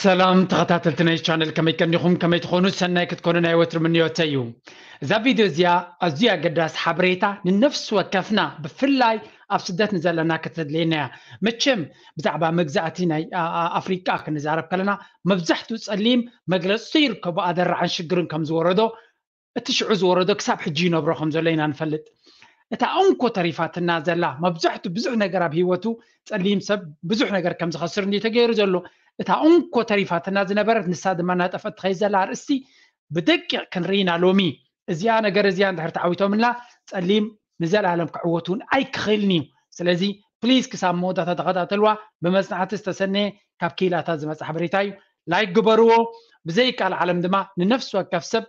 ሰላም ተኸታተልቲ ናይ ቻነል፣ ከመይ ቀኒኹም? ከመይ ትኾኑ? ሰናይ ክትኮኑ ናይ ወትሩ ምንዮተይ እዩ። እዛ ቪድዮ እዚኣ ኣዝዩ ኣገዳሲ ሓበሬታ ንነፍሲ ወከፍና፣ ብፍላይ ኣብ ስደት ንዘለና ከተድልየና እያ። መቸም ብዛዕባ መግዛእቲ ናይ ኣፍሪቃ ክንዛረብ ከለና፣ መብዛሕትኡ ጸሊም መግለጽቱ ይርከቡ ኣደራዕን ሽግርን ከም ዝወረዶ፣ እቲ ሽዑ ዝወረዶ ክሳብ ሕጂ ይነብሮ ከም ዘሎ ኢና ንፈልጥ። እታ እንኮ ተሪፋትና ዘላ፣ መብዛሕቱ ብዙሕ ነገር ኣብ ህይወቱ ጸሊም ሰብ ብዙሕ ነገር ከም ዝኸስር እንዲ ተገይሩ ዘሎ። እታ እንኮ ተሪፋትና ዝነበረት፣ ንሳ ድማ እናጠፈት ትኸይድ ዘላ ኣርእስቲ ብደቂቕ ክንርኢና ሎሚ። እዚኣ ነገር እዚኣ እንድሕር ተዓዊቶምላ፣ ጸሊም ንዘለኣለም ክዕወት እውን ኣይክኽእልን እዩ። ስለዚ ፕሊዝ ክሳብ መወዳእታ ተኸታተልዋ። ብመጽናዕቲ ዝተሰነየ ካብ ክኢላታት ዝመጽእ ሓበሬታ እዩ። ላይክ ግበርዎ። ብዘይካል ዓለም ድማ ንነፍሲ ወከፍ ሰብ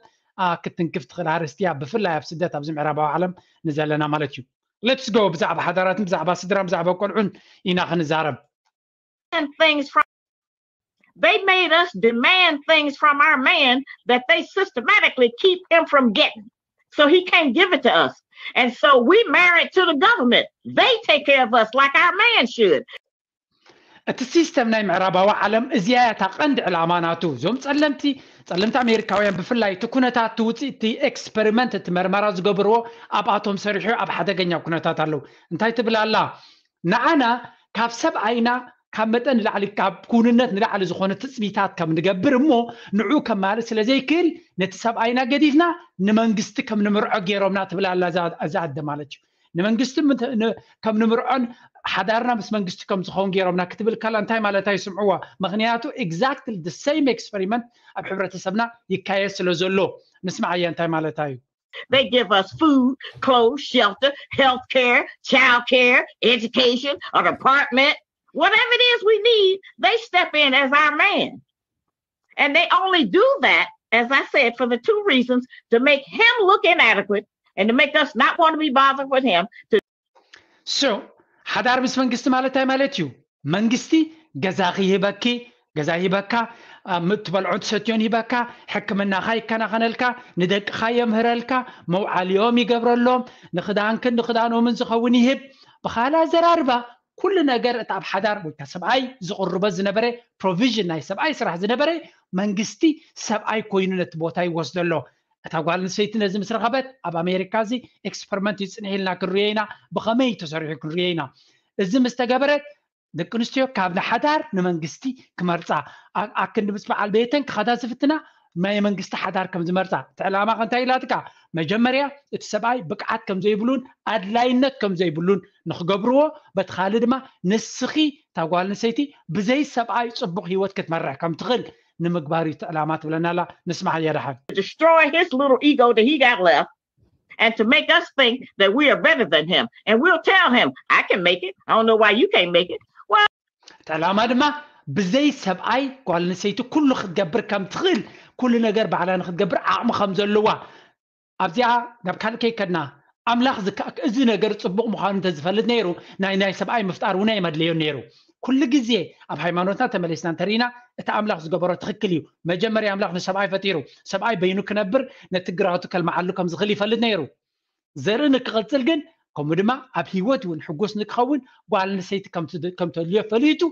ክትንክፍ ትኽእል ኣርእስቲ እያ፣ ብፍላይ ኣብ ስደት ኣብዚ ምዕራባዊ ዓለም ንዘለና ማለት እዩ። Let's go። ብዛዕባ ሓዳራትን ብዛዕባ ስድራን ብዛዕባ ቆልዑን ኢና ክንዛረብ። Things from they made us demand things from our man that they systematically keep him from getting. So he can't give it to us. And so we married to the government. They take care of us like our man should. እቲ ሲስተም ናይ ምዕራባዊ ዓለም እዚኣ እያ እታ ቀንዲ ዕላማ ናቱ። እዞም ጸለምቲ ጸለምቲ ኣሜሪካውያን ብፍላይ እቲ ኩነታት እቲ ውፅኢት እቲ ኤክስፐሪመንት እቲ መርመራ ዝገብርዎ ኣብኣቶም ሰሪሑ ኣብ ሓደገኛ ኩነታት ኣለዉ። እንታይ ትብል ኣላ? ንዓና ካብ ሰብኣይና ካብ መጠን ንላዕሊ ካብ ክውንነት ንላዕሊ ዝኾነ ትፅቢታት ከም ንገብር እሞ ንዑ ከማልእ ስለ ዘይክእል ነቲ ሰብኣይና ገዲፍና ንመንግስቲ ከም ንምርዖ ገይሮምና ትብል ኣላ እዛ ኣደ ማለት እዩ። ንመንግስቲ ከም ንምርዖን ሓዳርና ምስ መንግስቲ ከም ዝኸውን ገይሮምና ክትብል ከላ እንታይ ማለታ እዩ? ስምዕዋ። ምክንያቱ exactly the same experiment ኣብ ሕብረተሰብና ይካየድ ስለ ዘሎ። ንስማዓያ እንታይ ማለታ እዩ? They give us food, clothes, shelter, health care, child care, education, an apartment, whatever it is we need, they step in as our man. And they only do that, as I said, for the two reasons: to make him look inadequate and to make us not want to be bothered with him. To so ሓዳር ምስ መንግስቲ ማለት እንታይ ማለት እዩ? መንግስቲ ገዛ ክህበኪ ገዛ ይህበካ፣ ትበልዖን ትሰትዮን ይህበካ፣ ሕክምናኻ ይከናኸነልካ፣ ንደቅኻ የምህረልካ፣ መውዓሊኦም ይገብረሎም፣ ንኽዳንክን ንኽዳኖምን ዝኸውን ይህብ። ብኻልእ ኣዘራርባ ኩሉ ነገር እቲ ኣብ ሓዳር ወይ ሰብኣይ ዝቕርቦ ዝነበረ ፕሮቪዥን ናይ ሰብኣይ ስራሕ ዝነበረ መንግስቲ ሰብኣይ ኮይኑ ነቲ ቦታ ይወስዶ ኣሎ። እታ ጓል ኣንስተይቲ ነዚ ምስ ረኸበት ኣብ ኣሜሪካ እዚ ኤክስፐሪመንት እዩ ጽኒሕ ኢልና ክንርእዮ ኢና። ብኸመይ ተሰሪሑ ክንርእዮ ኢና። እዚ ምስ ተገበረ ደቂ ኣንስትዮ ካብ ንሓዳር ንመንግስቲ ክመርፃ ኣክንዲ ምስ በዓል ቤተን ክኸዳ ዝፍትና ናይ መንግስቲ ሓዳር ከም ዝመርፃ እቲ ዕላማ እንታይ ኢላትካ መጀመርያ እቲ ሰብኣይ ብቅዓት ከም ዘይብሉን ኣድላይነት ከም ዘይብሉን ንክገብርዎ በቲ ካልእ ድማ ንስኺ እታ ጓል ኣንስተይቲ ብዘይ ሰብኣይ ፅቡቅ ሂወት ክትመርሕ ከም ትኽእል ንምግባር እዩ እቲ ዕላማ ትብለና ኣላ። ንስማዕ እያ ደሓን። Destroy his little ego that he got left and to make us think that we are better than him. And we'll tell him, I can make it. I don't know why you can't make it. Well, እቲ ዕላማ ድማ ብዘይ ሰብኣይ ጓል ኣንስተይቲ ኩሉ ክትገብር ከም ትኽእል፣ ኩሉ ነገር ባዕላ ንክትገብር ዓቕሚ ከም ዘለዋ፣ ኣብዚኣ ናብ ካልእ ከይከድና ኣምላኽ እዚ ነገር ጽቡቕ ምዃኑ እንተዝፈልጥ ነይሩ ናይ ናይ ሰብኣይ ምፍጣር እውን ኣይመድለዮን ነይሩ። ኩሉ ግዜ ኣብ ሃይማኖትና ተመሊስና እንተሪና እቲ ኣምላኽ ዝገበሮ ትኽክል እዩ። መጀመርያ ኣምላኽ ንሰብኣይ ፈጢሩ ሰብኣይ በይኑ ክነብር ነቲ ግራቱ ከልምዓሉ ከም ዝኽእል ይፈልጥ ነይሩ። ዘርኢ ንክቐጽል ግን ከምኡ ድማ ኣብ ህይወት እውን ሕጉስ ንክኸውን ጓል ኣንስተይቲ ከም ተድልዮ ፈሊጡ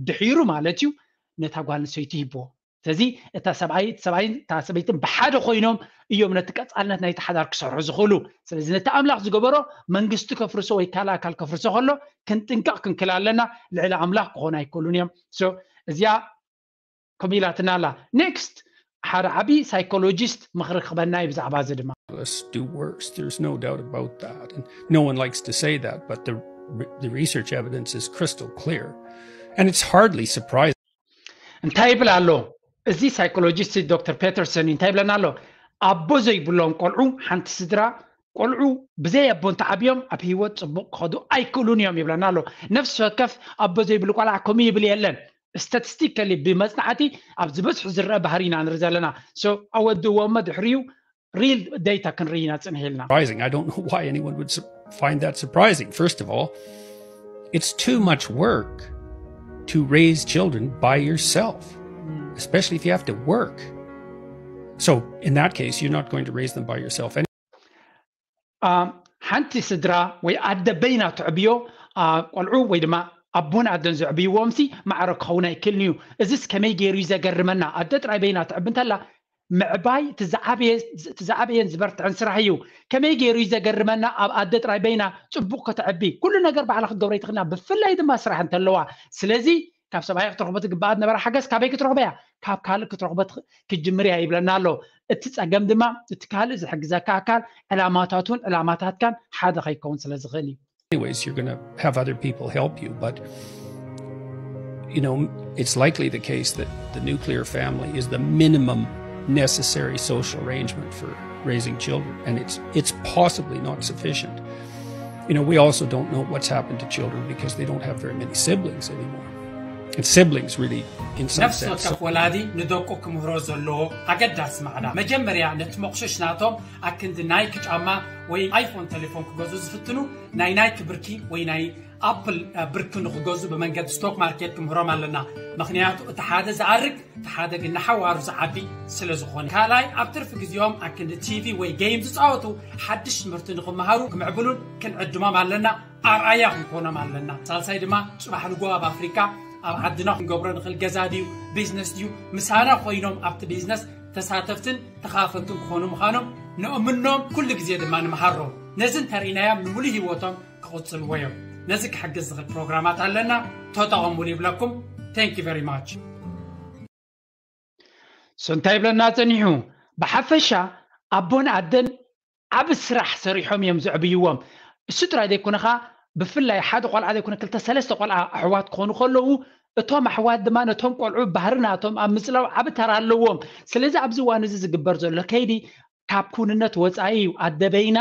ድሒሩ ማለት እዩ ነታ ጓል ኣንስተይቲ ይህብዎ። ስለዚ እታ ሰብኣይ ሰብኣይን እታ ሰበይትን ብሓደ ኮይኖም እዮም ነቲ ቀጻልነት ናይቲ ሓዳር ክሰርሑ ዝኽእሉ። ስለዚ ነቲ ኣምላኽ ዝገበሮ መንግስቲ ከፍርሶ ወይ ካልእ ኣካል ከፍርሶ ከሎ ክንጥንቀቕ ክንክል ኣለና። ልዕሊ ኣምላኽ ክኾኑ ኣይክእሉን እዮም። እዚኣ ከምኡ ኢላትና ኣላ። ኔክስት ሓደ ዓብዪ ሳይኮሎጂስት ምኽሪ ክበና እዩ ብዛዕባ እዚ ድማ። Do worse. There's no doubt about that. And no one likes to say that, but the, the research evidence is crystal clear. And it's hardly surprising. እንታይ ይብል ኣሎ እዚ ሳይኮሎጂስት ዶክተር ፔተርሰን? እንታይ ይብለና ኣሎ? ኣቦ ዘይብሎም ቆልዑ ሓንቲ ስድራ ቆልዑ ብዘይ ኣቦ እንተዓብዮም ኣብ ህይወት ጽቡቕ ክኸዱ ኣይክእሉን እዮም ይብለና ኣሎ። ነፍሲ ወከፍ ኣቦ ዘይብሉ ቆልዓ ከምኡ ይብል የለን። ስታቲስቲካሊ ብመጽናዕቲ ኣብ ዝበዝሑ ዝረአ ባህሪ ኢና ንርኢ ዘለና። So ኣወድእዎ እሞ ድሕሪኡ real data ክንርኢ ኢና ጽንሕ ኢልና። Surprising. I don't know why anyone would find that surprising. First of all, it's too much work to raise children by yourself, especially if you have to work. So in that case, you're not going to raise them by yourself. ሓንቲ ስድራ ወይ ኣደ በይና ትዕብዮ ቆልዑ ወይ ድማ ኣቦን ኣደን ዘዕብይዎም ሲ ማዕረ ክኸውን ኣይክእልን እዩ። እዚስ ከመይ ገይሩ እዩ ዘገርመና? ኣደ ጥራይ በይና ትዕቢ እንተላ ምዕባይ እቲ ዝዓበየን ዝበርትዐን ስራሕ እዩ። ከመይ ገይሩ እዩ ዘገርመና? ኣብ ኣደ ጥራይ በይና ጽቡቕ ከተዕቢ ኩሉ ነገር ባዕላ ክትገብሮ ይትኽእልና፣ ብፍላይ ድማ ስራሕ እንተለዋ። ስለዚ ካብ ሰብኣይ ክትረኽቦ ትግባኣ ዝነበረ ሓገዝ ካበይ ክትረኽቦ እያ? ካብ ካልእ ክትረኽቦ ክትጅምር እያ ይብለና ኣሎ። እቲ ጸገም ድማ እቲ ካልእ ዝሕግዘካ ኣካል ዕላማታቱን ዕላማታትካን ሓደ ከይከውን ስለ ዝኽእል እዩ። Anyways, you're going to have other people help you, but you know, it's likely the case that the nuclear family is the minimum necessary social arrangement for raising children, and it's it's possibly not sufficient. You know, we also don't know what's happened to children because they don't have very many siblings anymore. And siblings really, in some ነፍሲ sense, ወከፍ ወላዲ ንደቁ ክምህሮ ዘለዎ ኣገዳሲ ማዕዳ መጀመርያ ነቲ መቑሸሽ ናቶም ኣክንዲ ናይክ ጫማ ወይ ኣይፎን ቴሌፎን ክገዙ ዝፍትኑ ናይ ናይክ ብርኪ ወይ ናይ ኣፕል ብርኪ ንክገዙ ብመንገዲ ስቶክ ማርኬት ክምህሮም ኣለና። ምክንያቱ እቲ ሓደ ዝኣርግ እቲ ሓደ ግን ንሓዋሩ ዝዓቢ ስለ ዝኾነ። ካልኣይ ኣብ ትርፊ ግዜኦም ኣክንዲ ቲቪ ወይ ጌም ዝፃወቱ ሓድሽ ትምህርቲ ንክመሃሩ ክምዕብሉን ክንዕድሞም ኣለና። ኣርኣያ ክንኮኖም ኣለና። ሳልሳይ ድማ ፅባሕ ንጎ ኣብ ኣፍሪካ ኣብ ዓድና ክንገብሮ ንኽእል ገዛ ድዩ ቢዝነስ ድዩ ምሳና ኮይኖም ኣብቲ ቢዝነስ ተሳተፍትን ተኻፈልትን ክኾኑ ምዃኖም ንእምኖም። ኩሉ ግዜ ድማ ንምሃሮም። ነዚ እንተርኢናዮም ንሙሉ ህይወቶም ክቕጽልዎ እዮም። ነዚ ክሕግዝ ዝኽእል ፕሮግራማት ኣለና፣ ተጠቐሙሉ ይብለኩም። Thank you very much። So እንታይ ይብለና ጸኒሑ? ብሓፈሻ ኣቦን ኣደን ዓብ ስራሕ ሰሪሖም እዮም ዘዕብይዎም። እሱ ጥራይ ዘይኮነ ኸኣ ብፍላይ ሓደ ቆልዓ ዘይኮነ ክልተ ሰለስተ ቆልዓ ኣሕዋት ክኾኑ ከለዉ እቶም ኣሕዋት ድማ ነቶም ቆልዑ ባህሪ ናቶም ኣብ ምጽላው ዓብ ተራ ኣለዎም። ስለዚ ኣብዚ እዋን እዚ ዝግበር ዘሎ ከይዲ ካብ ኩንነት ወጻኢ እዩ። ኣደ በይና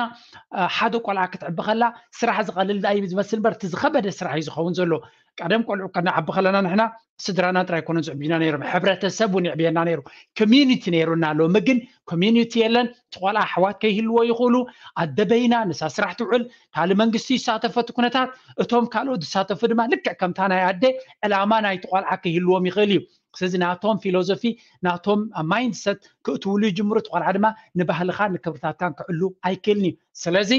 ሓደ ቆልዓ ክትዕቢ ከላ ስራሕ ዝቐልል ዳኣ እዩ ዝመስል እምበር እቲ ዝኸበደ ስራሕ እዩ ዝኸውን ዘሎ። ቀደም ቆልዑ ከነዓቢ ከለና ንሕና ስድራና ጥራይ ኮነ ዝዕብዩና ነይሮም፣ ሕብረተሰብ እውን ይዕብየና ነይሩ፣ ኮሚዩኒቲ ነይሩና ኣሎ። ሎሚ ግን ኮሚዩኒቲ የለን። እቲ ቆልዓ ኣሕዋት ከይህልዎ ይኽእሉ፣ ኣደ በይና ንሳ ስራሕ ትውዕል፣ ካልእ መንግስቲ ይሳተፈ እቲ ኩነታት፣ እቶም ካልኦት ዝሳተፉ ድማ ልክዕ ከምታ ናይ ኣደ ዕላማ ናይቲ ቆልዓ ከይህልዎም ይኽእል እዩ። ስለዚ ናቶም ፊሎዞፊ ናቶም ማይንድሰት ክእትውሉ ይጅምሩ። እቲ ቆልዓ ድማ ንባህልኻን ንክብርታትካን ክዕሉ ኣይክእልን እዩ። ስለዚ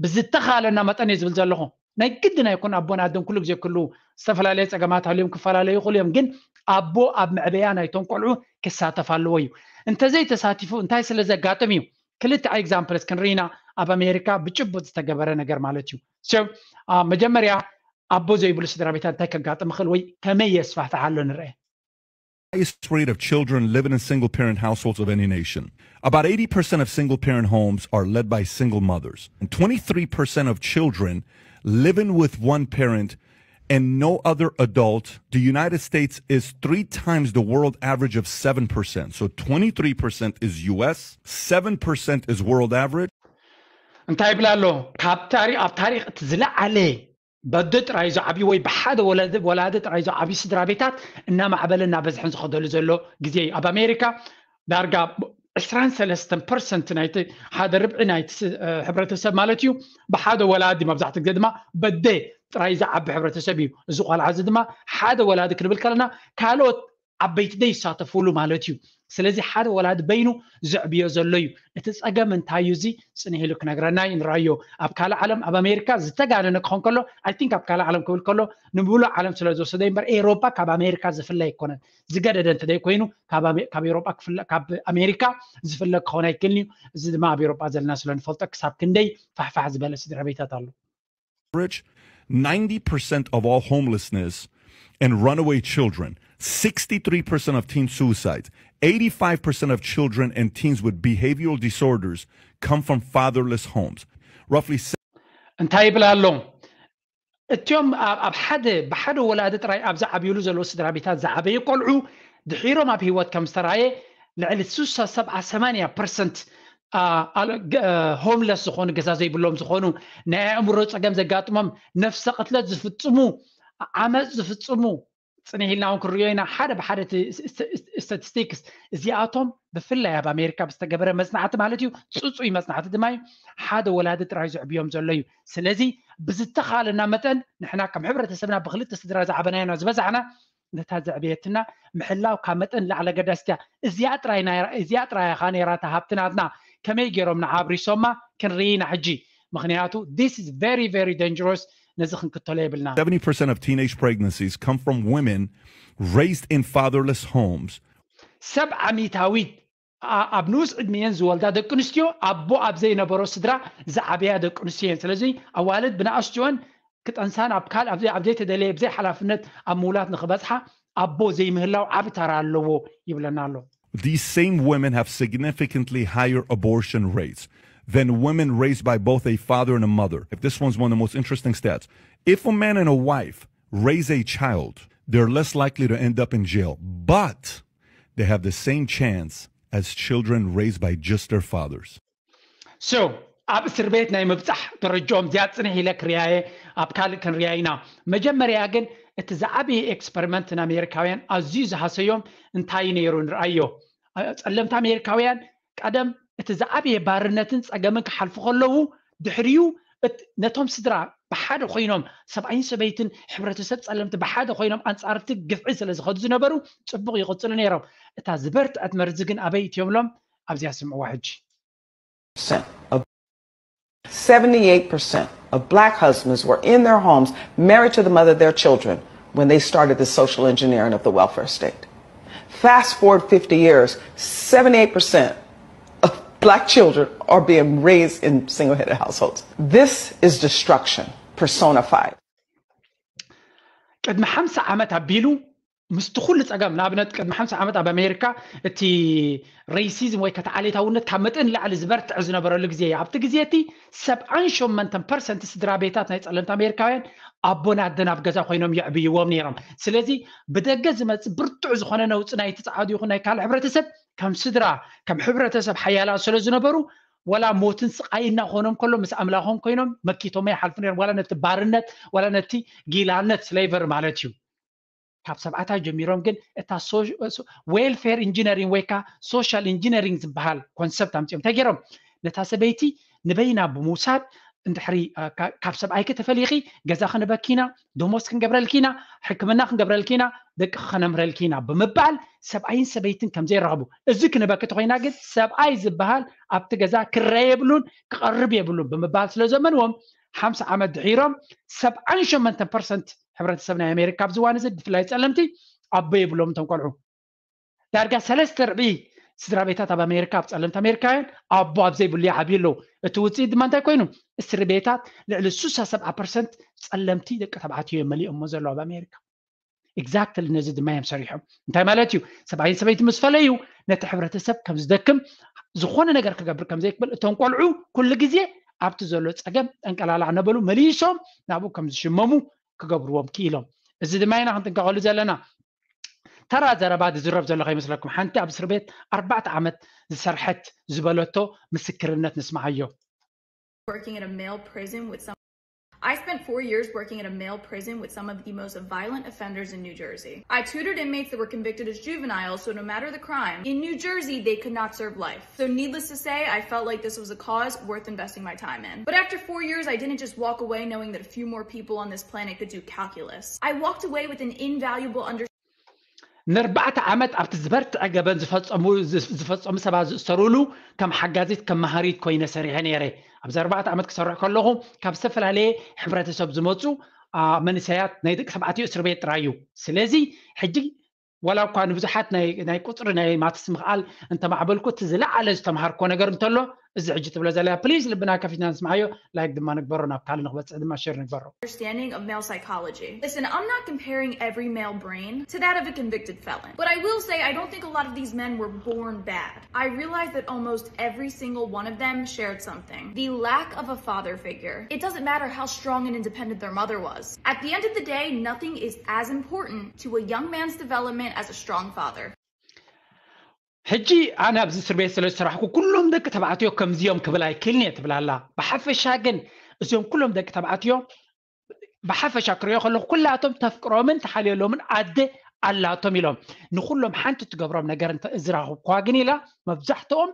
ብዝተኻለና መጠን እየ ዝብል ዘለኹ ናይ ግድን ኣይኮን ኣቦን ኣደን ኩሉ ግዜ ክህልዉ ዝተፈላለየ ፀገማት ሃልዮም ክፈላለዩ ይኽእሉ እዮም ግን ኣቦ ኣብ መዕበያ ናይቶም ቆልዑ ክሳተፍ ኣለዎ እዩ። እንተዘይተሳቲፉ እንታይ ስለ ዘጋጥም እዩ? ክልተ ኤግዛምፕልስ ክንርኢና ኣብ ኣሜሪካ ብጭቡጥ ዝተገበረ ነገር ማለት እዩ። መጀመርያ ኣቦ ዘይብሉ ስድራ ቤታት እንታይ ከጋጥም ይኽእል ወይ ከመይ የስፋሕፍሕ ኣሎ ንርአ። Highest rate of children living in single parent households of any nation. About eighty percent of single parent homes are led by single mothers. And twenty-three percent of children living with one parent and no other adult. The United States is three times the world average of seven percent. So twenty-three percent is U S, seven percent is world average. እንታይ ይብል ኣሎ? ካብ ታሪክ ኣብ ታሪክ እቲ ዝለዓለ በደ ጥራይ ዝዓብዩ ወይ ብሓደ ወላዲ ጥራይ ዝዓብዩ ስድራ ቤታት እናማዕበለ እናበዝሐን ዝኸደሉ ዘሎ ግዜ እዩ። ኣብ ኣሜሪካ ዳርጋ ዕስራን ሰለስተን ፐርሰንት ናይቲ ሓደ ርብዒ ናይቲ ሕብረተሰብ ማለት እዩ ብሓደ ወላዲ መብዛሕትኡ ግዜ ድማ በደ ጥራይ ዝዓቢ ሕብረተሰብ እዩ። እዚ ቆልዓ እዚ ድማ ሓደ ወላዲ ክንብል ከለና ካልኦት ዓበይቲ ዘይሳተፍሉ ማለት እዩ። ስለዚ ሓደ ወላዲ በይኑ ዘዕብዮ ዘሎ እዩ። እቲ ጸገም እንታይ እዩ? እዚ ጽንሕ ኢሉ ክነግረና እዩ። ንራዮ ኣብ ካልእ ዓለም ኣብ ኣሜሪካ ዝተጋነነ ክኾን ከሎ I think ኣብ ካልእ ዓለም ክብል ከሎ ንብሉዕ ዓለም ስለ ዝወሰደ እምበር ኤሮጳ ካብ ኣሜሪካ ዝፍለ ኣይኮነን። ዝገደደ እንተ ዘይኮይኑ ካብ ኣሜሪካ ዝፍለ ክኸውን ኣይክእልን እዩ። እዚ ድማ ኣብ ኤሮጳ ዘለና ስለ ንፈልጦ ክሳብ ክንደይ ፋሕፋሕ ዝበለ ስድራ ቤታት ኣሎ። Rich, ninety percent of all homelessness and runaway children, sixty-three percent of teen suicides, eighty-five percent of children and teens with behavioral disorders come from fatherless homes. Roughly እንታይ ይብል ኣሎ? እቲኦም ኣብ ሓደ ብሓደ ወላዲ ጥራይ ኣብ ዝዓብዩሉ ዘለዉ ስድራ ቤታት ዝዓበዩ ቆልዑ ድሒሮም ኣብ ህይወት ከም ዝተራየ ልዕሊ ስሳ ሰብዓ ሰማንያ ፐርሰንት ሆምለስ ዝኾኑ ገዛ ዘይብሎም ዝኾኑ ናይ ኣእምሮ ፀገም ዘጋጥሞም ነፍሰ ቅትለት ዝፍፅሙ ዓመፅ ዝፍፅሙ ፅንሕ ኢልና እውን ክንሪኦ ኢና ሓደ ብሓደ ስታቲስቲክስ እዚኣቶም ብፍላይ ኣብ ኣሜሪካ ብዝተገበረ መፅናዕቲ ማለት እዩ ፅፁይ መፅናዕቲ ድማ እዩ ሓደ ወላዲ ጥራይ ዘዕብዮም ዘሎ እዩ። ስለዚ ብዝተኻለና መጠን ንሕና ከም ሕብረተሰብና ብክልተ ስድራ ዝዓበናዮና ዝበዛሕና ነታ ዘዕብየትና ምሕላው ካብ መጠን ላዕሊ ኣገዳሲት እያ። እዚኣ ጥራይ እዚኣ ጥራይ ኢኻ ነይራ እታ ሃብቲ ናትና። ከመይ ገይሮም ንዓ ኣብሪሶማ ክንርኢ ኢና ሕጂ። ምክንያቱ this is very very dangerous ነዚ ክንክተሎ የብልና። Seventy percent of teenage pregnancies come from women raised in fatherless homes. ሰብ ዓሚታዊት ኣብ ንኡስ ዕድሚየን ዝወልዳ ደቂ ኣንስትዮ ኣቦ ኣብ ዘይነበሮ ስድራ ዝዓበያ ደቂ ኣንስትዮ እየን። ስለዚ ኣዋልድ ብንኣሽትወን ክጠንሳን ኣብ ካል ኣብ ዘይተደለየ ብዘይ ሓላፍነት ኣብ ምውላት ንክበፅሓ ኣቦ ዘይምህላው ዓቢ ተራ ኣለዎ ይብለና ኣሎ። These same women have significantly higher abortion rates than women raised by both a father and a mother. If this one's one of the most interesting stats. If a man and a wife raise a child, they're less likely to end up in jail, but they have the same chance as children raised by just their fathers. So ኣብ እስር ቤት ናይ ምብፃሕ ደረጃኦም እዚኣ ፅንሕ ኢለ ክርያየ ኣብ ካልእ ክንርያ ኢና። መጀመርያ ግን እቲ ዝዓበየ ኤክስፐሪመንት ንኣሜሪካውያን ኣዝዩ ዝሃሰዮም እንታይ ነይሩ ንርኣዮ። ጸለምቲ ኣሜሪካውያን ቀደም እቲ ዝዓበየ ባርነትን ጸገምን ክሓልፉ ከለዉ ድሕሪኡ ነቶም ስድራ ብሓደ ኮይኖም ሰብኣይን ሰበይትን ሕብረተሰብ ጸለምቲ ብሓደ ኮይኖም ኣንጻርቲ ግፍዒ ስለ ዝኸዱ ዝነበሩ ጽቡቕ ይቕጽሉ ነይሮም። እታ ዝበርትዐት መርዚ ግን ኣበይ እትዮምሎም ኣብዚኣ ስምዕዋ ሕጂ። Of seventy-eight percent of black husbands were in their homes, married to the mother of their children, when they started the social engineering of the welfare state. Fast forward fifty years, seventy-eight percent of black children are being raised in single headed households. This is destruction personified. ቅድሚ ሓምሳ ዓመት ኣቢሉ ምስቲ ኩሉ ጸገም ንኣብነት ቅድሚ ሓምሳ ዓመት ኣብ ኣሜሪካ እቲ ሬሲዝም ወይ ከተዓሌታውነት ካብ መጠን ንላዕሊ ዝበርትዕ ዝነበረሉ ግዜ እዩ። ኣብቲ ግዜ እቲ ሰብዓን ሸሞንተን ፐርሰንት ስድራ ቤታት ናይ ጸለምቲ ኣሜሪካውያን ኣቦን ኣደን ኣብ ገዛ ኮይኖም የዕብይዎም ነይሮም። ስለዚ ብደገ ዝመጽእ ብርቱዕ ዝኾነ ነውጺ ናይቲ ጸዓዱ ይኹን ናይ ካልእ ሕብረተሰብ ከም ስድራ ከም ሕብረተሰብ ሓያላት ስለ ዝነበሩ ወላ ሞትን ስቓይ እናኾኖም ከሎ ምስ ኣምላኾም ኮይኖም መኪቶሞ ይሓልፉ ነይሮም። ዋላ ነቲ ባርነት ዋላ ነቲ ጊላነት ስሌቨር ማለት እዩ። ካብ ሰብዓታት ጀሚሮም ግን እታ ዌልፌር ኢንጂነሪንግ ወይ ከዓ ሶሻል ኢንጂነሪንግ ዝበሃል ኮንሰፕት ኣምፅኦም እንታይ ገይሮም ነታ ሰበይቲ ንበይና ብምውሳድ እንድሕሪ ካብ ሰብኣይኪ ተፈሊኺ ገዛ ክንበኪና ደሞዝ ክንገብረልኪና ሕክምና ክንገብረልኪና ደቂ ከነምረልኪና ብምባል ሰብኣይን ሰበይትን ከምዘይረኸቡ እዚ ክንበኪ ተኮይና ግን ሰብኣይ ዝበሃል ኣብቲ ገዛ ክረየብሉን ክቐርብ የብሉን ብምባል ስለ ዘመንዎም ሓምሳ ዓመት ድሒሮም ሰብዓን ሸሞንተን ፐርሰንት ሕብረተሰብ ናይ ኣሜሪካ ኣብዚ እዋን እዚ ብፍላይ ጸለምቲ ኣቦ የብሎም እቶም ቆልዑ። ዳርጋ ሰለስተ ርብዒ ስድራ ቤታት ኣብ ኣሜሪካ ኣብ ጸለምቲ ኣሜሪካውያን ኣቦ ኣብ ዘይብሉ ይዓብዩ ኣለዉ። እቲ ውፅኢት ድማ እንታይ ኮይኑ? እስሪ ቤታት ልዕሊ ሱሳ ሰብዓ ፐርሰንት ጸለምቲ ደቂ ተባዕትዮ እዮም መሊኦሞ ዘለዉ ኣብ ኣሜሪካ። ኤግዛክትሊ ነዚ ድማ እዮም ሰሪሖም። እንታይ ማለት እዩ? ሰብኣይን ሰበይቲ ምስ ፈለዩ ነቲ ሕብረተሰብ ከም ዝደክም ዝኾነ ነገር ክገብር ከም ዘይክብል እቶም ቆልዑ ኩሉ ግዜ ኣብቲ ዘሎ ጸገም ጠንቀላላ እናበሉ መሊሶም ናብኡ ከም ዝሽመሙ ክገብርዎም ክኢሎም። እዚ ድማ ኢና ክንጥንቀቐሉ ዘለና። ተራ ዘረባ ዝዝረብ ዘሎ ከይመስለኩም። ሓንቲ ኣብ እስር ቤት ኣርባዕተ ዓመት ዝሰርሐት ዝበለቶ ምስክርነት ንስምዓዮ። Working at a male prison with some I spent four years working at a male prison with some of the most violent offenders in New Jersey. I tutored inmates that were convicted as juveniles, so no matter the crime, in New Jersey, they could not serve life. So, needless to say, I felt like this was a cause worth investing my time in. But after four years, I didn't just walk away knowing that a few more people on this planet could do calculus. I walked away with an invaluable understanding. ንርባዕተ ዓመት ኣብቲ ዝበርትዐ ገበን ዝፈጸሙ ሰባት ዝእሰሩሉ ከም ሓጋዚት ከም መሃሪት ኮይነ ሰሪሐ ነይረ። ኣብዚ ኣርባዕተ ዓመት ክሰርሕ ከለኹ ካብ ዝተፈላለየ ሕብረተሰብ ዝመፁ መንእሰያት ናይ ደቂ ተባዕትዮ እስር ቤት ጥራይ እዩ። ስለዚ ሕጂ ዋላ እኳ ንብዙሓት ናይ ቁፅሪ ናይ ማትስ ምኽኣል እንተማዕበልኩ እቲ ዝለዓለ ዝተምሃርኮ ነገር እንተሎ እዚ ሕጂ ትብሎ ዘለያ ፕሊዝ ልብና ከፊትና ንስምዓዮ። ላይክ ድማ ንግበሮ ናብ ካልእ ንክበፅሕ ድማ ሸር ንግበሮ። Understanding of male psychology. Listen, I'm not comparing every male brain to that of a convicted felon, but I will say I don't think a lot of these men were born bad. I realize that almost every single one of them shared something. The lack of a father figure. It doesn't matter how strong and independent their mother was. At the end of the day, nothing is as important to a young man's development as a strong father. ሕጂ ኣነ ኣብዚ እስር ቤት ስለ ዝሰራሕኩ ኩሎም ደቂ ተባዕትዮ ከምዚኦም ክብል ኣይክእልን እየ ትብል ኣላ። ብሓፈሻ ግን እዚኦም ኩሎም ደቂ ተባዕትዮ ብሓፈሻ ክሪኦ ከለኩ ኩላቶም ተፍቅሮምን ተሓልየሎምን ኣደ ኣላቶም ኢሎም ንኩሎም ሓንቲ ትገብሮም ነገር እንተ ዝራኽብኳ ግን ኢላ መብዛሕትኦም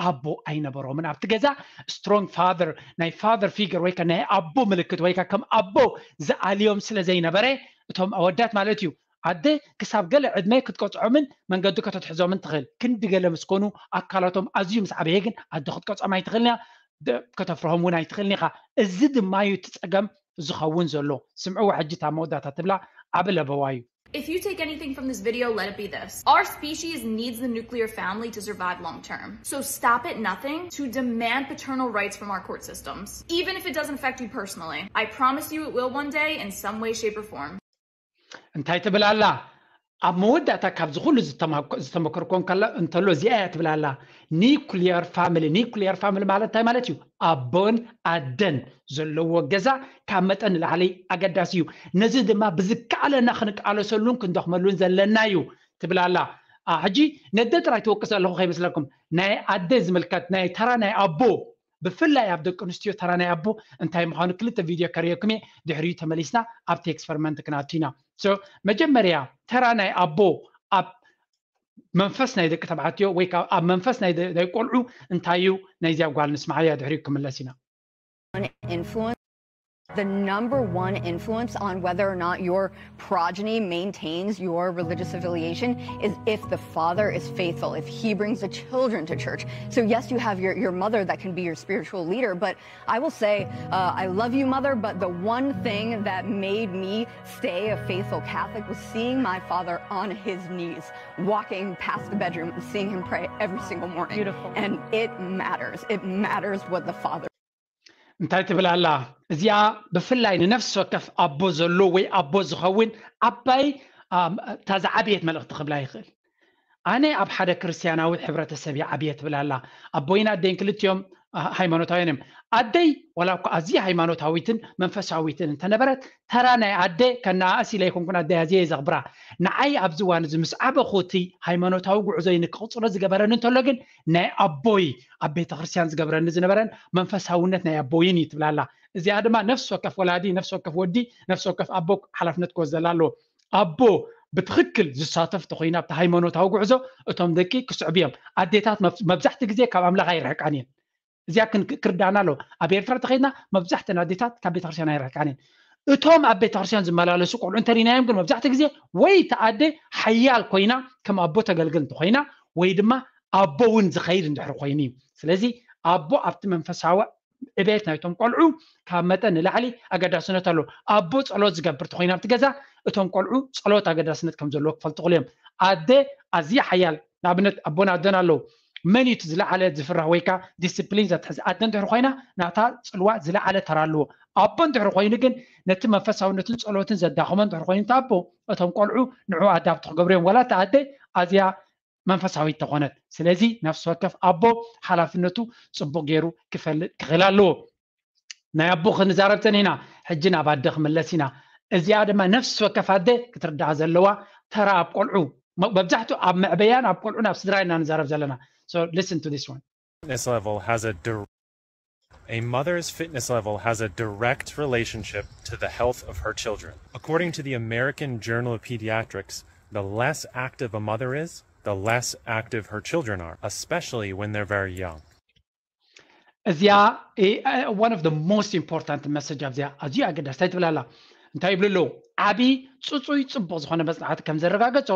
ኣቦ ኣይነበሮምን ኣብቲ ገዛ። ስትሮንግ ፋር ናይ ፋር ፊገር ወይከ ናይ ኣቦ ምልክት ወይከ ከም ኣቦ ዝኣልዮም ስለ ዘይነበረ እቶም ኣወዳት ማለት እዩ ኣደ ክሳብ ገለ ዕድመ ክትቀፅዖምን መንገዲ ከተትሕዞምን ትኽእል። ክንዲ ገለ ምስ ኮኑ ኣካላቶም ኣዝዩ ምስ ዓበየ ግን ኣደ ክትቀፅዖም ኣይትኽእልን እያ፣ ከተፍርሆም እውን ኣይትኽእልን ኢኻ። እዚ ድማ እዩ እቲ ፀገም ዝኸውን ዘሎ። ስምዕዎ ሕጂ እታ መወዳእታ ትብላ ዓቢ ለበዋ እዩ። If you take anything from this video, let it be this. Our species needs the nuclear family to survive long term. So stop at nothing to demand paternal rights from our court systems, even if it doesn't affect you personally. I promise you it will one day in some way, shape, or form. እንታይ ትብል ኣላ? ኣብ መወዳእታ ካብዚ ኩሉ ዝተመክርኮ እንተሎ እዚኣ እያ ትብል ኣላ። ኒኩሊየር ፋሚሊ፣ ኒኩሊየር ፋሚሊ ማለት እንታይ ማለት እዩ? ኣቦን ኣደን ዘለዎ ገዛ ካብ መጠን ንላዕሊ ኣገዳሲ እዩ። ነዚ ድማ ብዝከኣለና ክንቃለሰሉን ክንደኽመሉን ዘለና እዩ ትብል ኣላ። ሕጂ ነደ ጥራይ ትወቅስ ዘለኹ ከይመስለኩም፣ ናይ ኣደ ዝምልከት ናይ ተራ ናይ ኣቦ፣ ብፍላይ ኣብ ደቂ ኣንስትዮ ተራ ናይ ኣቦ እንታይ ምዃኑ ክልተ ቪድዮ ከርእየኩም እየ። ድሕሪኡ ተመሊስና ኣብቲ ኤክስፐሪመንት ክንኣቱ ኢና። መጀመርያ ተራ ናይ ኣቦ ኣብ መንፈስ ናይ ደቂ ተባዕትዮ ወይ ኣብ መንፈስ ናይ ቆልዑ እንታይ እዩ? ናይዚኣ ጓል ንስማዓያ፣ ድሕሪኡ ክምለስ ኢና። Influence the number one influence on whether or not your progeny maintains your religious affiliation is if the father is faithful, if he brings the children to church. So yes, you have your, your mother that can be your spiritual leader, but I will say, uh, I love you, mother, but the one thing that made me stay a faithful Catholic was seeing my father on his knees, walking past the bedroom and seeing him pray every single morning. Beautiful. And it matters. It matters what the father እንታይ ትብል ኣላ? እዚኣ ብፍላይ ንነፍሲ ወከፍ ኣቦ ዘሎ ወይ ኣቦ ዝኸውን ዓባይ እታ ዝዓበየት መልእኽቲ ክብላ ይኽእል። ኣነ ኣብ ሓደ ክርስትያናዊ ሕብረተሰብ እየ ዓብየ ትብል ኣላ። ኣቦይን ኣደይን ክልቲኦም ሃይማኖታውያን እዮም። ኣደይ ዋላ እኳ ኣዝያ ሃይማኖታዊትን መንፈሳዊትን እንተነበረት፣ ተራ ናይ ኣደ ከነኣእስ ኢለ ኣይኮንኩን ኣደይ ኣዝየ እየ ዘኽብራ። ንዓይ ኣብዚ እዋን እዚ ምስ ዓበኹ እቲ ሃይማኖታዊ ጉዕዞይ ንክቕፅሎ ዝገበረኒ እንተሎ ግን ናይ ኣቦይ ኣብ ቤተ ክርስቲያን ዝገብረኒ ዝነበረን መንፈሳውነት ናይ ኣቦይን እዩ ትብል ኣላ። እዚኣ ድማ ነፍሲ ወከፍ ወላዲ፣ ነፍሲ ወከፍ ወዲ፣ ነፍሲ ወከፍ ኣቦ ሓላፍነት ክወስደላ ኣለዎ። ኣቦ ብትኽክል ዝሳተፍ ተኮይና ኣብቲ ሃይማኖታዊ ጉዕዞ እቶም ደቂ ክስዕቡ እዮም። ኣዴታት መብዛሕቲ ግዜ ካብ ኣምላኽ ኣይርሕቃን እየን። እዚኣ ክርዳና ኣለዎ። ኣብ ኤርትራ ተኸይድና መብዛሕተን ኣዴታት ካብ ቤተክርስትያን ኣይርሕቃን እየን። እቶም ኣብ ቤተክርስትያን ዝመላለሱ ቆልዑ እንተሪናዮም ግን መብዛሕቲ ግዜ ወይ እቲ ኣደ ሓያል ኮይና ከም ኣቦ ተገልግል እንተኮይና ወይ ድማ ኣቦ እውን ዝኸይድ እንድሕር ኮይኑ እዩ። ስለዚ ኣቦ ኣብቲ መንፈሳዊ ዕቤት ናይቶም ቆልዑ ካብ መጠን ንላዕሊ ኣገዳስነት ኣለዎ። ኣቦ ጸሎት ዝገብር ተኮይና ኣብቲ ገዛ እቶም ቆልዑ ጸሎት ኣገዳስነት ከም ዘለዎ ክፈልጡ ክእሉ እዮም። ኣደ ኣዝያ ሓያል ንኣብነት ኣቦን ኣደን ኣለዉ። መን እዩ እቲ ዝለዓለ ዝፍራሕ ወይ ከዓ ዲስፕሊን ዘትሕዝ? ኣደ እንድሕር ኮይና ናታ ፅልዋ ዝለዓለ ተራ ኣለዎ። ኣቦ እንድሕር ኮይኑ ግን ነቲ መንፈሳውነትን ፀሎትን ዘዳኽሞ እንድሕር ኮይኑ እቲ ኣቦ እቶም ቆልዑ ንዑ ኣዳፕት ክገብሩ እዮም። ዋላ እቲ ኣደ ኣዝያ መንፈሳዊት ተኾነት። ስለዚ ነፍሲ ወከፍ ኣቦ ሓላፍነቱ ፅቡቅ ገይሩ ክፈልጥ ክኽእል ኣለዎ። ናይ ኣቦ ክንዛረብ ፀኒሕና ሕጂ ናብ ኣደ ክምለስ ኢና። እዚኣ ድማ ነፍሲ ወከፍ ኣደ ክትርዳኣ ዘለዋ ተራ ኣብ ቆልዑ መብዛሕትኡ ኣብ መዕበያን ኣብ ቆልዑን ኣብ ስድራ ኢና ንዛረብ ዘለና። So listen to this one. Fitness level has a dir- a mother's fitness level has a direct relationship to the health of her children. According to the American Journal of Pediatrics, the less active a mother is, the less active her children are, especially when they're very young. እዚኣ one of the most important message ኣብዚኣ ኣዝዩ ኣገዳሲ እንታይ ትብል ኣላ? እንታይ ይብሉ ኣለዉ? ዓቢ ፅፁይ ፅቡቅ ዝኾነ መፅናዕቲ ከም ዘረጋገፆ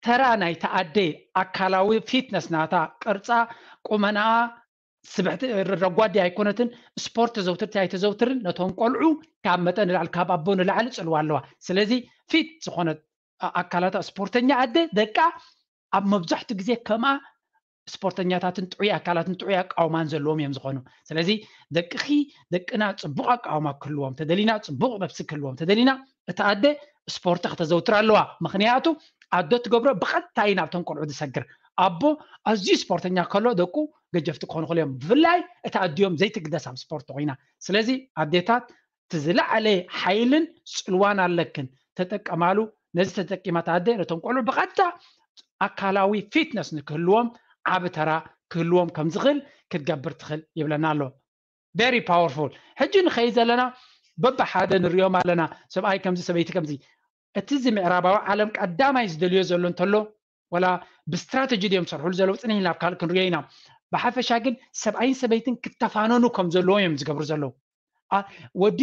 ተራ ናይ ተኣደ ኣካላዊ ፊትነስ ናታ ቅርፃ ቁመናኣ ስብሕቲ ረጓዲ ኣይኮነትን። ስፖርት ተዘውትርቲ ኣይተዘውትርን ነቶም ቆልዑ ካብ መጠን ንላዕሊ ካብ ኣቦ ንላዕሊ ፅልዋ ኣለዋ። ስለዚ ፊት ዝኾነት ኣካላታ ስፖርተኛ ኣደ ደቃ ኣብ መብዛሕትኡ ግዜ ከምኣ ስፖርተኛታትን ጥዑይ ኣካላትን ጥዑይ ኣቃውማን ዘለዎም እዮም ዝኾኑ። ስለዚ ደቅኺ ደቅና ፅቡቕ ኣቃውማ ክህልዎም ተደሊና፣ ፅቡቕ ነብሲ ክህልዎም ተደሊና፣ እታ ኣደ ስፖርት ከተዘውትር ኣለዋ። ምኽንያቱ ኣዶ ትገብሮ ብቐጥታ እዩ ናብቶም ቆልዑ ዝሰግር። ኣቦ ኣዝዩ ስፖርተኛ ከሎ ደቁ ገጀፍቲ ክኾኑ ክእሉ እዮም። ብፍላይ እታ ኣዲኦም ዘይትግደስ ኣብ ስፖርት ኮይና። ስለዚ ኣዴታት እቲ ዝለዓለ ሓይልን ፅልዋን ኣለክን፣ ተጠቀማሉ። ነዚ ተጠቂማ እታ ኣደ ነቶም ቆልዑ ብቐጥታ ኣካላዊ ፊትነስ ንክህልዎም ዓቢ ተራ ክህልዎም ከም ዝኽእል ክትገብር ትኽእል ይብለና ኣሎ። Very powerful። ሕጂ ንኸይድ ዘለና በብሓደ ንሪኦም ኣለና። ሰብኣይ ከምዚ ሰበይቲ ከምዚ። እቲ እዚ ምዕራባዊ ዓለም ቀዳማይ ዝደልዮ ዘሎ እንተሎ ዋላ ብስትራተጂ ድዮም ዝሰርሕሉ ዘለዉ ፅንሕ ኢልና ኣብ ካልእ ክንሪኦ ኢና። ብሓፈሻ ግን ሰብኣይን ሰበይትን ክተፋነኑ ከም ዘለዎ እዮም ዝገብሩ ዘለዉ። ወዲ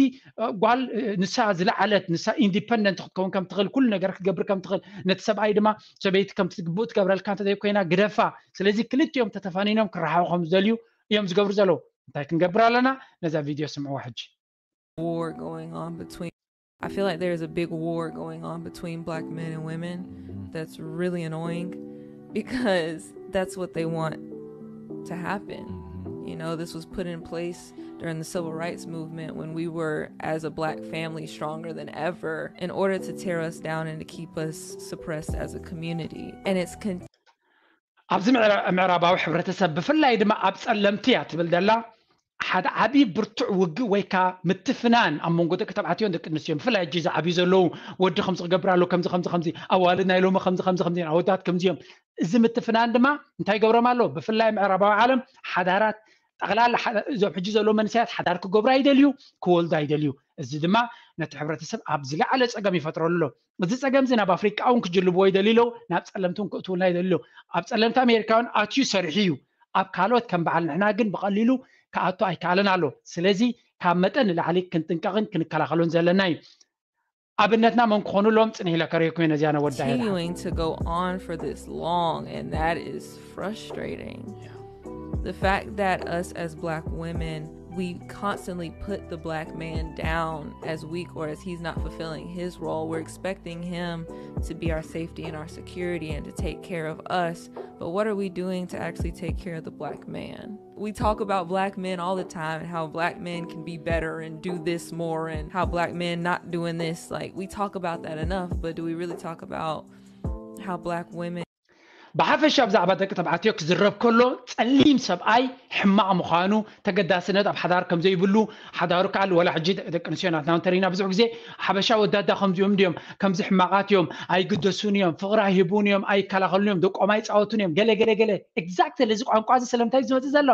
ጓል ንሳ ዝለዓለት ንሳ ኢንዲፐንደንት ክትከውን ከም ትኽእል ኩሉ ነገር ክትገብር ከም ትኽእል ነቲ ሰብኣይ ድማ ሰበይቲ ከም ትግብኡ ትገብረልካ እንተዘይኮይና ግደፋ። ስለዚ ክልቲኦም ተተፋኒኖም ክረሓቑ ከም ዝደልዩ እዮም ዝገብሩ ዘለዉ። እንታይ ክንገብር ኣለና? ነዛ ቪድዮ ስምዕዋ ሕጂ። war going on between I feel like there's a big war going on between black men and women that's really annoying because that's what they want to happen. You know, this was put in place during the civil rights movement when we were, as a black family, stronger than ever in order to tear us down and to keep us suppressed as a community. And it's con- ኣብዚ ምዕራባዊ ሕብረተሰብ ብፍላይ ድማ ኣብ ጸለምቲ እያ ትብል ዘላ ሓደ ዓብዪ ብርቱዕ ውግእ ወይ ከዓ ምትፍናን ኣብ መንጎ ደቂ ተባዕትዮን ደቂ ኣንስትዮን ብፍላይ ሕጂ ዝዓብዩ ዘለዉ ወዲ ከምዚ ክገብር ኣሎ ከምዚ ከምዚ ከምዚ ኣዋልድ ናይ ሎሚ ከምዚ ከምዚ ከምዚ ኣወዳት ከምዚ እዮም እዚ ምትፍናን ድማ እንታይ ይገብሮም ኣሎ ብፍላይ ምዕራባዊ ዓለም ሓዳራት ጠቕላላ እዞም ሕጂ ዘለዉ መንስያት ሓዳር ክገብሩ ኣይደልዩ ክወልዱ ኣይደልዩ እዚ ድማ ነቲ ሕብረተሰብ ኣብ ዝለዓለ ፀገም ይፈጥረሉ ኣሎ እዚ ፀገም እዚ ናብ ኣፍሪቃ እውን ክጅልብዎ ይደልዩ ኣለዉ ናብ ፀለምቲ እውን ክእትውልና ይደልዩ ኣለዉ ኣብ ፀለምቲ ኣሜሪካውያን ኣትዩ ሰሪሑ እዩ ኣብ ካልኦት ከም በዓል ንሕና ግን ብቐሊሉ ክኣቱ ኣይከኣለን ኣሎ ስለዚ ካብ መጠን ንላዕሊ ክንጥንቀቕን ክንከላኸሉን ዘለና እዩ ኣብነትና መን ክኾኑ ኣለዎም ፅንሕ ኢለ ከረየኩም እየ ነዚኣ ነወዳ continuing to go on for this long, and that is frustrating. The fact that us as black women, we constantly put the black man down as weak or as he's not fulfilling his role. We're expecting him to be our safety and our security and to take care of us. But what are we doing to actually take care of the black man? We talk about black men all the time and how black men can be better and do this more and how black men not doing this. Like, we talk about that enough, but do we really talk about how black women ብሓፈሻ ብዛዕባ ደቂ ተባዕትዮ ክዝረብ ከሎ ጸሊም ሰብኣይ ሕማቕ ምዃኑ ተገዳስነት ኣብ ሓዳር ከም ዘይብሉ ሓዳሩ ከዓል ወላ ሕጂ ደቂ ኣንስትዮ ናትና እንተሪና ብዙሕ ግዜ ሓበሻ ወዳዳ ከምዚኦም እንዲዮም ከምዚ ሕማቓት እዮም ኣይግደሱን እዮም ፍቕሪ ኣይህቡን እዮም ኣይከላኸሉን እዮም ደቆም ኣይፃወቱን እዮም ገለ ገለ ገለ exactly እዚ ቋንቋ እዚ ስለምንታይ ዝመፅእ ዘሎ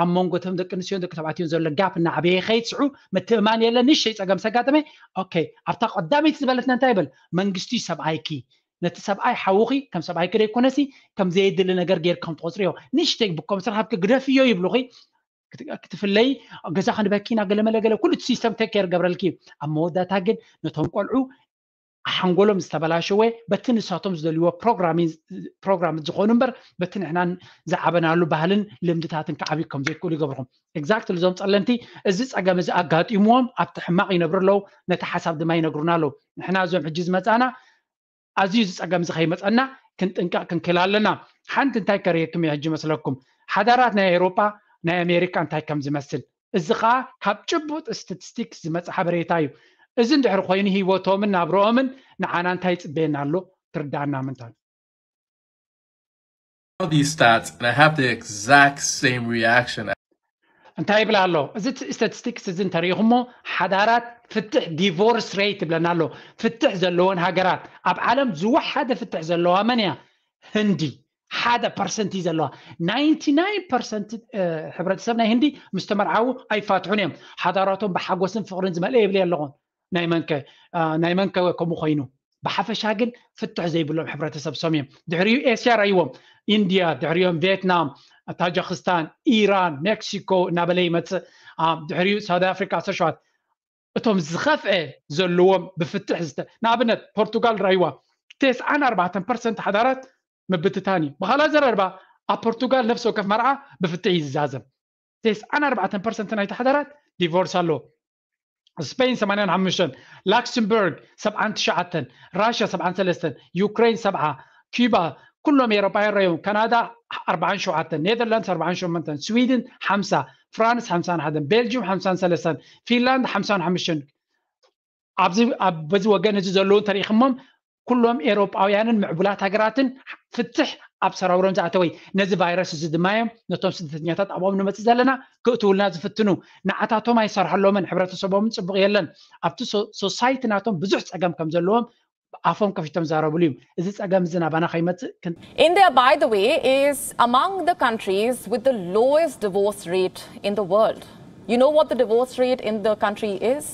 ኣብ መንጎ እቶም ደቂ ኣንስትዮን ደቂ ተባዕትዮን ዘሎ ጋፕ እናዓበየ ይኸይድ ስዑ ምትእማን የለ ንእሽተይ ፀገም ሰጋጠመ ኦኬ ኣብታ ቀዳመይቲ ዝበለትና እንታይ ይበል መንግስቲ ሰብኣይኪ ነቲ ሰብኣይ ሓውኺ ከም ሰብኣይኪ ደይኮነሲ ከም ዘየድሊ ነገር ጌርኪ ከም ትቆፅርዮ ንእሽተይ ብኮምስር ሃብኪ ግደፍዮ ይብሉኺ ክትፍለይ ገዛ ክንበኪና ገለመለ ገለ ኩሉ እቲ ሲስተም ቴክ ኬር ገብረልኪ ኣብ መወዳእታ ግን ነቶም ቆልዑ ሓንጎሎም ዝተበላሸወ በቲ ንሳቶም ዝደልይዎ ፕሮግራም ዝኾኑ እምበር በቲ ንሕናን ዝዓበናሉ ባህልን ልምድታትን ክዓብዩ ከም ዘይክእሉ ይገብርኹም exactly እዞም ፀለምቲ እዚ ፀገም እዚ ኣጋጢምዎም ኣብቲ ሕማቕ ይነብሩ ኣለዉ ነቲ ሓሳብ ድማ ይነግሩና ኣለዉ ንሕና እዞም ሕጂ ዝመፃና ኣዝዩ እዚ ፀገም እዚ ከይመፀና ክንጥንቀቕ ክንክእል ኣለና ሓንቲ እንታይ ከርእየኩም እየ ሕጂ መስለኩም ሓዳራት ናይ ኤውሮጳ ናይ ኣሜሪካ እንታይ ከም ዝመስል እዚ ከዓ ካብ ጭቡጥ ስታቲስቲክስ ዝመፀ ሓበሬታ እዩ እዚ እንድሕር ኮይኑ ህይወቶምን ናብረኦምን ንዓና እንታይ ይፅበየና ኣሎ ትርዳእና ምንታን these stats and I have the exact same reaction. እንታይ ይብል ኣሎ እዚ ስታቲስቲክስ እዚ እንተሪኢኹሞ ሓዳራት ፍትሕ ዲቮርስ ሬት ይብለና ኣሎ ፍትሕ ዘለዎን ሃገራት ኣብ ዓለም ዝወሓደ ፍትሕ ዘለዋ መን እያ ህንዲ ሓደ ፐርሰንት እዩ ዘለዋ ናይንቲ ናይን ፐርሰንት ሕብረተሰብ ናይ ህንዲ ምስ ተመርዓዉ ኣይፋትሑን እዮም ሓዳራቶም ብሓጎስን ፍቕርን ዝመልአ ይብል ኣለኹን ናይ መንከ ናይ መንከ ከምኡ ኮይኑ ብሓፈሻ ግን ፍትሕ ዘይብሎም ሕብረተሰብ ሶም እዮም ድሕሪኡ ኤስያ ራይዎም ኢንድያ ድሕሪኦም ቪየትናም ታጃክስታን ኢራን ሜክሲኮ እናበለ ይመፅእ ድሕሪኡ ሳውት ኣፍሪካ ሰሸዋት እቶም ዝኸፍአ ዘለዎም ብፍትሕ ዝተ ንኣብነት ፖርቱጋል ራይዋ ተስዓን ኣርባዕተን ፐርሰንት ሓዳራት ምብትታን እዩ ብኻላ ዘረርባ ኣብ ፖርቱጋል ነፍሲ ወከፍ መርዓ ብፍትሕ እዩ ዝዛዘም ተስዓን ኣርባዕተን ፐርሰንት ናይቲ ሓዳራት ዲቮርስ ኣለዎ ስፔን ሰማንያን ሓሙሽተን ላክሰምበርግ ሰብዓን ትሽዓተን ራሽያ ሰብዓን ሰለስተን ዩክሬን ሰብዓ ኪባ ኩሎም ኤሮፓውያን ረዮም ካናዳ ኣርባዓን ሸውዓተን ኔዘርላንድስ ኣርባዓን ሸሞንተን ስዊድን ሓምሳ ፍራንስ ሓምሳን ሓደን ቤልጅም ሓምሳን ሰለስተን ፊንላንድ ሓምሳን ሓሙሽተን ኣብዚ በዚ ወገን እዚ ዘለዉ እንተሪኢኹሞም ኩሎም ኤሮጳውያንን ምዕቡላት ሃገራትን ፍትሕ ኣብ ሰራውሮም ዝኣተወይ ነዚ ቫይረስ እዚ ድማ እዮም ነቶም ስደተኛታት ኣብኦም ንመፅእ ዘለና ክእትውልና ዝፍትኑ ንዓታቶም ኣይሰርሐሎምን ሕብረተሰቦምን ፅቡቕ የለን ኣብቲ ሶሳይቲ ናቶም ብዙሕ ፀገም ከም ዘለዎም ኣፎም ከፊቶም ዛረብሉ እዮም እዚ ፀገም እዚ ናባና ከይመፅእ India, by the way, is among the countries with the lowest divorce rate in the world. You know what the divorce rate in the country is?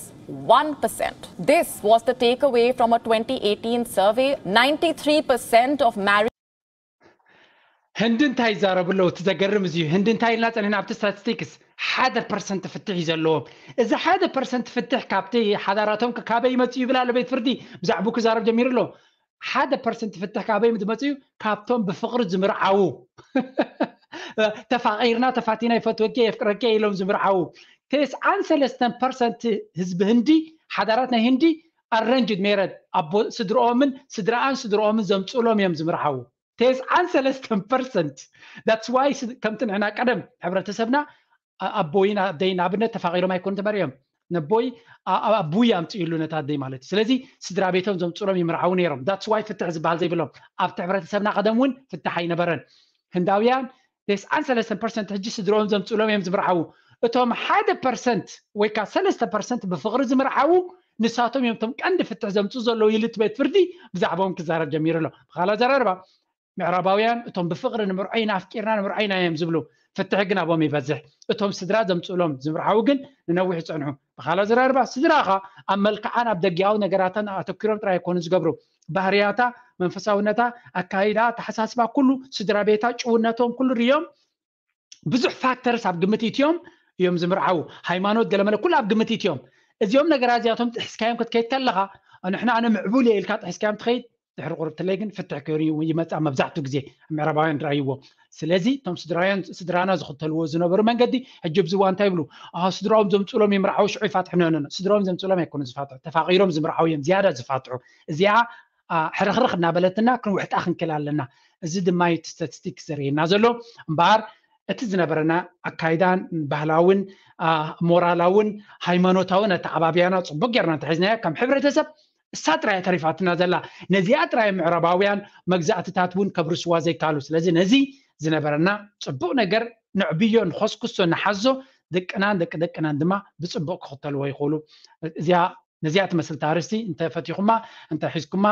One percent. This was the takeaway from a twenty eighteen survey. Ninety-three percent of married ህንዲ እንታይ ይዛረቡ ኣለዉ እቲ ዘገርም እዚ እዩ ህንዲ እንታይ ኢልና ፀኒሕና ኣብቲ ስታቲስቲክስ ሓደ ፐርሰንት ፍትሕ እዩ ዘለዎም እዚ ሓደ ፐርሰንት ፍትሕ ካብቲ ሓዳራቶም ካበይ ይመፅእ ይብል ኣሎ ቤት ፍርዲ ብዛዕቡ ክዛረብ ጀሚሩ ኣሎ ሓደ ፐርሰንት ፍትሕ ካበይ ዝመፅእ እዩ ካብቶም ብፍቅሪ ዝምርዓዉ ተፋቂርና ተፋቲና ይፈትወኪ የፍቅረኪ ኢሎም ዝምርዓዉ ተስዓን ሰለስተን ፐርሰንት ህዝቢ ህንዲ፣ ሓዳራት ናይ ህንዲ፣ ኣረንጅድ ሜረድ፣ ኣቦ ስድርኦምን ስድራኣን ስድርኦምን ዘምፅእሎም እዮም ዝምርዓዉ። ተስዓን ሰለስተን ፐርሰንት። That's why ከምቲ ንሕና ቀደም ሕብረተሰብና ኣቦይን ኣደይን ኣብነት ተፋቒሮም ኣይኮኑ ተመርዮም። ነቦይ ኣቡይ ኣምፅእሉ ነታ ኣደይ ማለት እዩ። ስለዚ ስድራ ቤቶም ዘምፅሎም ይምርዓዉ ነይሮም። That's why ፍትሕ ዝበሃል ዘይብሎም። ኣብቲ ሕብረተሰብና ቀደም እውን ፍትሕ ኣይነበረን። ህንዳውያን ተስዓን ሰለስተን ፐርሰንት ሕጂ ስድርኦም ዘምፅሎም እዮም ዝምርዓዉ። እቶም ሓደ ፐርሰንት ወይ ከዓ ሰለስተ ፐርሰንት ብፍቕሪ ዝምርዓዉ ንሳቶም እዮም እቶም ቀንዲ ፍትሕ ዘምፅኡ ዘለዉ ኢሉ እቲ ቤት ፍርዲ ብዛዕባኦም ክዛረብ ጀሚሩ ኣሎ። ብኻልእ ኣዘራርባ ምዕራባውያን እቶም ብፍቕሪ ንምርዖ ኢና ኣፍቂርና ንምርዖ ኢና እዮም ዝብሉ። ፍትሒ ግን ኣብኦም ይበዝሕ። እቶም ስድራ ዘምፅእሎም ዝምርዓዉ ግን ንነዊሕ ይፀንሑ። ብኻልእ ኣዘራርባ ስድራኻ ኣብ መልክዓን ኣብ ደጊያዊ ነገራትን ኣተኪሮም ጥራይ ኣይኮኑን ዝገብሩ። ባህርያታ፣ መንፈሳውነታ፣ ኣካይዳ፣ ኣተሓሳስባ ኩሉ ስድራ ቤታ ጭውነቶም ኩሉ ርዮም ብዙሕ ፋክተርስ ኣብ ግምት ኢትዮም እዮም ዝምርዓዉ። ሃይማኖት ገለመለ ኩሉ ኣብ ግምት ኢትዮም። እዚኦም ነገራት እዚኣቶም ጥሒስካዮም ክትከይድ ከለኻ ንሕና ኣነ ምዕቡል እየ ኢልካ ጥሒስካዮም ትኸይድ ድሕሪ ቁርብትለይ ግን ፍትሕ ኮይኑ ይመፅእ መብዛሕትኡ ግዜ ምዕራባውያን ድራይዎ። ስለዚ እቶም ስድራውያን ስድራና ዝኽተልዎ ዝነበሩ መንገዲ ሕጂ ኣብዚ እዋን እንታይ ይብሉ? ስድራኦም ዘምፅሎም ይምርዓው ሽዑ ይፋትሑ ነነ ስድራኦም ዘምፅሎም ኣይኮኑ ዝፋትሑ ተፋቂሮም ዝምርዓው እዮም ዝያዳ ዝፋትሑ። እዚኣ ሕርኽርኽ እናበለትና ክንውሕጣ ክንክል ኣለና። እዚ ድማ እዩ እቲ ስታቲስቲክስ ዘርእየና ዘሎ። እምበኣር እቲ ዝነበረና ኣካይዳን ባህላውን ሞራላውን ሃይማኖታውን ኣተዓባብያና ፅቡቅ ጌርና እንተሒዝናዮ ከም ሕብረተሰብ እሳ ጥራይ ተሪፋትና ዘላ። ነዚኣ ጥራይ ምዕራባውያን መግዛእትታት እውን ከብርስዋ ዘይካሉ። ስለዚ ነዚ ዝነበረና ፅቡቅ ነገር ንዕብዮ ንኸስኩሶ ንሓዞ። ደቅናን ደቂ ደቅናን ድማ ብፅቡቅ ክኽተልዎ ይኽእሉ። እዚኣ ነዚኣ ትመስል ታርስቲ እንተፈቲኹማ እንተሒዝኩማ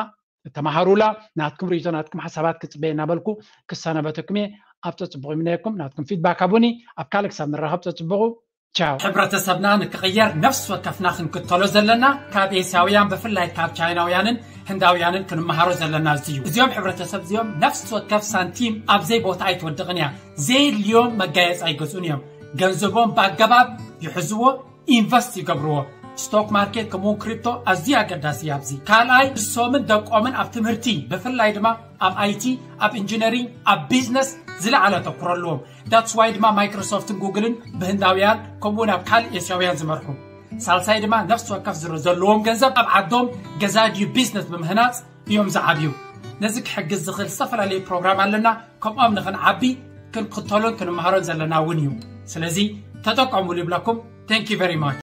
ተማሃሩላ። ናትኩም ርእቶ ናትኩም ሓሳባት ክፅበየ እናበልኩ ክሰናበተኩም እየ። ኣብ ተፅብቑ ይምነየኩም። ናትኩም ፊድባክ ኣቡኒ። ኣብ ካልእ ክሳብ ንራኸብ ተፅብቑ። ቻው። ሕብረተሰብና ንክቕየር ነፍሲ ወከፍና ክንክተሎ ዘለና ካብ ኤስያውያን ብፍላይ ካብ ቻይናውያንን ህንዳውያንን ክንመሃሮ ዘለና እዚ እዩ። እዚኦም ሕብረተሰብ እዚኦም ነፍሲ ወከፍ ሳንቲም ኣብዘይ ቦታ ኣይትወድቕን እያ። ዘየድልዮም መጋየፂ ኣይገዝኡን እዮም። ገንዘቦም ብኣገባብ ይሕዝዎ፣ ኢንቨስት ይገብርዎ። ስቶክ ማርኬት ከምኡውን ክሪፕቶ ኣዝዩ ኣገዳሲ እዩ ኣብዚ። ካልኣይ ንሶምን ደቆምን ኣብ ትምህርቲ ብፍላይ ድማ ኣብ ኣይቲ ኣብ ኢንጂነሪንግ ኣብ ቢዝነስ ዝለዓለ ኣተኩሮ ኣለዎም። ዳትስ ዋይ ድማ ማይክሮሶፍትን ጉግልን ብህንዳውያን ከምኡውን ኣብ ካልእ ኤስያውያን ዝመርሑ። ሳልሳይ ድማ ነፍሲ ወከፍ ዘለዎም ገንዘብ ኣብ ዓዶም ገዛ ድዩ ቢዝነስ ብምህናፅ እዮም ዝዓብዩ። ነዚ ክሕግዝ ዝኽእል ዝተፈላለዩ ፕሮግራም ኣለና። ከምኦም ንኽንዓቢ ክንክተሎን ክንመሃሮን ዘለና እውን እዩ። ስለዚ ተጠቀሙሉ ይብለኩም። Thank you very much።